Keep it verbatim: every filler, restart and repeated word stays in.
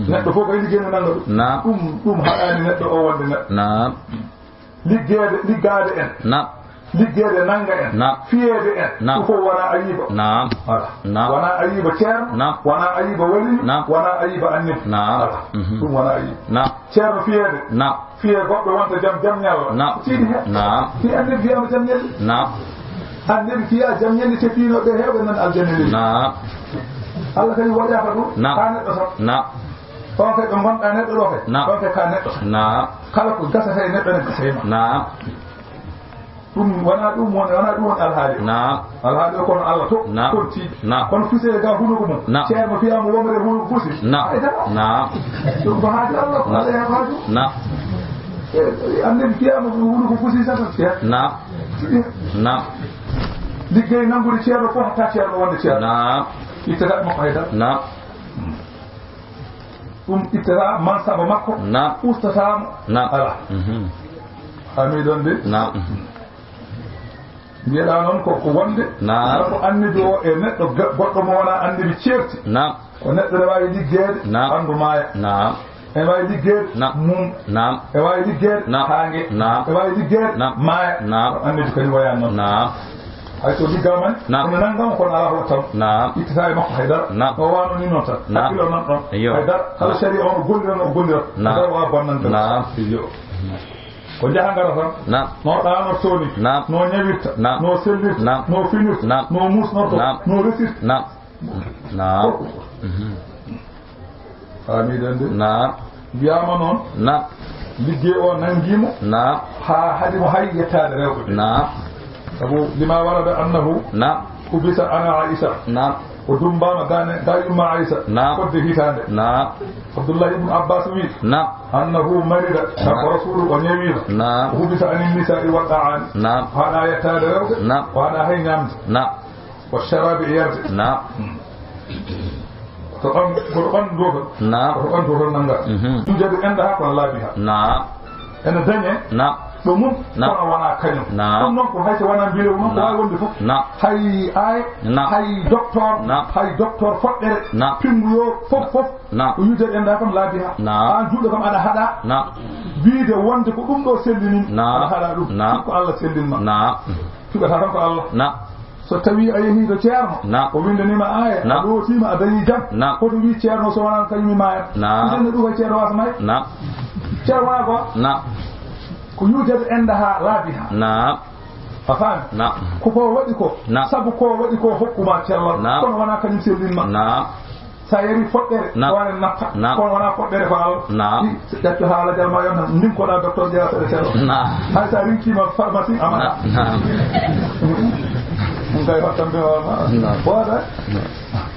Neɗɗo fof kay liggeende nannga ɗum. Naam. Ɗum, ɗum haɗaani neɗɗo o wonde neɗɗo. Naam. Liggeede, liggaade en. Naam. Liggeede nannga en. Naam. Fiyeede en. Naam. Ɗum fof wonaa ayiba. Naam. Voilà. Naam. Wonaa ayiba ceerno. Naam. Wonaa ayiba waliyu. Naam. Wonaa ayiba annabi. Naam. Voilà. Mhm. Ɗum wonaa ayiba. Naam. Ceerno fiyeede. Naam. Fiyee goɗɗo wonta jam, jam ñalla. Naam. Tiiɗi heen. Naam. Fii annabi fiyaama jam ñalli. Naam. Annabi fiyaa jam ñalli te fiinooɓe heewɓe nan aljanna leydi. Naam. Allah kadi waɗaaka ɗum. Naam. Kaa neɗɗo tan. Naam. Ɗon kay ɗo ngonɗaa neɗɗo ɗo kay. Naam. Ɗon kay kaa neɗɗo tan. Naam. Kala ko gasata e neɗɗo ne gasa e ma. Naam. Ɗum wonaa ɗum woni, wonaa ɗum woni alhaali o. Naam. Alhaali o kono Allah to. Naam. Kon tiiɗi. Naam. Kono fusee ga hunuko mum. Naam. Ceerno fiyaama womre hunuko fusi. Naam. Ay, dara. Naam. Ɗum ko haaju Allah ko Allah heɓa haaju. Naam. Eh, annabi fiyaama ko hunuko fusi sata. Naam. Naam. Liggey nanngude ceerno fof hatta ceerno wonde ceerno. Naam. Ittata makko haydara. Naam. Ɗum ittata mansaba makko. Naam. Ustata mo. Naam. Ala. Mhm. Ami ɗon de. Naam. Mhm. Mbiyeɗaa noon ko, ko wonde. Naam. Kala ko annabi o e neɗɗo ga-, goɗɗo mo wonaa annabi ceerti. Naam. Ko neɗɗo ne waawi liggeede. Naam. Ɓanndu maaya. Naam. Ene waawi liggeede. Naam. Mum. Naam. E waawi liggeede. Naam. Haange. Naam. E waawi liggeede. Naam. Maaya. Naam. Annabi kadi wayaani noon. Naam. Hay so liggaama ne. Naam. Ene nanngama kono alaa ko waɗtaa. Naam. Ittataa e makko hay dara. Naam. O waano ni noon tan. Naam. Hakkilo nan ɗon. Iyo. Hay dara. Kala sariya on o golliran, o golliran. Naam. Hay dara waawa bonnande. Naam. Iyo. Ko njaha ngara tan. Naam. No ɗaanortoo ni. Naam. No ñawirta. Naam. No sellirta. Naam. No finirta. Naam. No musnortoo. Naam. No resirta. Naam. Naam. Mhm. Faamiɗen de. Naam. Wiyaama noon. Naam. Liggey o nanngii mo. Naam. Haa haɗi mo hay yettaade rewɓe ɓe. Naam. Sabu lima warada annahu. Naam. Hubisa ana Aisha. Naam. O dummbaama gaane, ga yumma Aisha. Naam. Fodde hitaande. Naam. Abdullah ibn Abbas wi. Naam. Annahu marida. Naam. Kanko Rasulu o ñawiino. Naam. O hubisa anin nisa'i wa ta'ani. Naam. O haɗa yettaade rewɓe. Naam. O haɗa hay ñaamde. Naam. Wa sharabi e yarde. Naam. Hmm. To ɓan-, ko to ɓanndu ɗo tan. Naam. Ko to ɓanndu ɗo tan nannga. Mhm. Ɗum jaɓi enda haa kono laabi haa. Naam. Ene dañe. Naam. Ɗo mum. Naam. Kono wonaa kañum. Naam. Ɗum noon ko hay so wonaa mbilewu noon ko. Naam. Waawi wonde fof. Naam. Hay aaye. Naam. Hay docteur. Naam. Hay docteur foɗɗere. Naam. Pinngu yo fof fof. Naam. O wiide enda kam laabi haa. Naam. Aan juuɗo kam aɗa haɗa. Naam. Wiide wonde ko ɗum ɗo sellini. Naam. Aɗa haɗa ɗum. Naam. Ko Allah sellinma. Naam. Cuɓataa tan ko Allah. Naam. So tawii a yehii to ceerno, naam, o winndanii ma aaya, naam, a ɗootii ma, a dañii jam. Naam. Hoto wii ceerno so wonaa kañum mi maaya. Naam. Ɗum ɗum ko ceerno waasa maay. Naam. Ceerno wonaa ko? Naam. Ko yuujade enda haa laabi haa. Naam. A faami? Naam. Ko ko waɗi ko. Naam. Sabu ko waɗi ko hokku ma cellal. Naam. Kono wonaa kañum sellin ma. Naam. Sa yari foɗɗere, naam, ko waɗa nafta. Naam. Kono wonaa foɗɗere ko Allah. Naam. I, so ƴettu haala jal ma yonta, ndin ko ɗa docteur jeya seɗa seɗa. Naam. Hay sa rinkima pharmacie, amana. Naam. Ɗum kay hottan ɓe wama. Naam. Waɗa. Naam.